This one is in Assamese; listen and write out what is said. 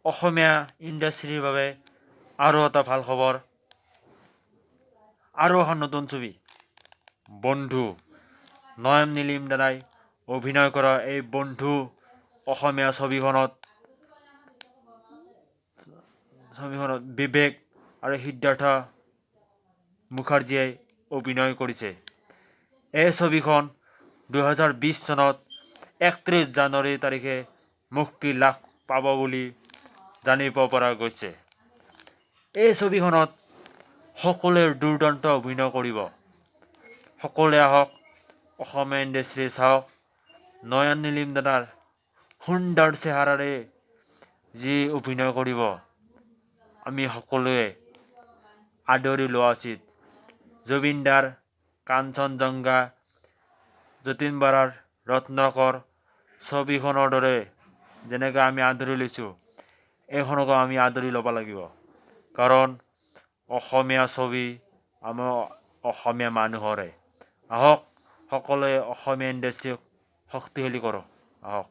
অসমীয়া ইণ্ডাষ্ট্ৰীৰ বাবে আৰু এটা ভাল খবৰ, আৰু এখন নতুন ছবি বন্ধু। নয়ন নীলিম দাদাই অভিনয় কৰা এই বন্ধু অসমীয়া ছবিখনত বিবেক আৰু সিদ্ধাৰ্থ মুখাৰ্জীয়ে অভিনয় কৰিছে। এই ছবিখন 2020 চনত 31 জানুৱাৰী তাৰিখে মুক্তি লাভ পাব বুলি জানিব পৰা গৈছে। এই ছবিখনত সকলোৱে দুৰ্দান্ত অভিনয় কৰিব। সকলোৱে আহক, অসমীয়া ইণ্ডাষ্ট্ৰী চাওক। নয়ন নীলিম দাদাৰ সুন্দৰ চেহেৰাৰে যি অভিনয় কৰিব, আমি সকলোৱে আদৰি লোৱা উচিত। জুবিন দাৰ কাঞ্চনজংঘা, যতীন বৰাৰ ৰত্নাকৰ ছবিখনৰ দৰে যেনেকৈ আমি আদৰি লৈছোঁ, এইখনকো আমি আদৰি ল'ব লাগিব। কাৰণ অসমীয়া ছবি আমাৰ অসমীয়া মানুহৰে। আহক, সকলোৱে অসমীয়া ইণ্ডাষ্ট্ৰীক শক্তিশালী কৰোঁ আহক।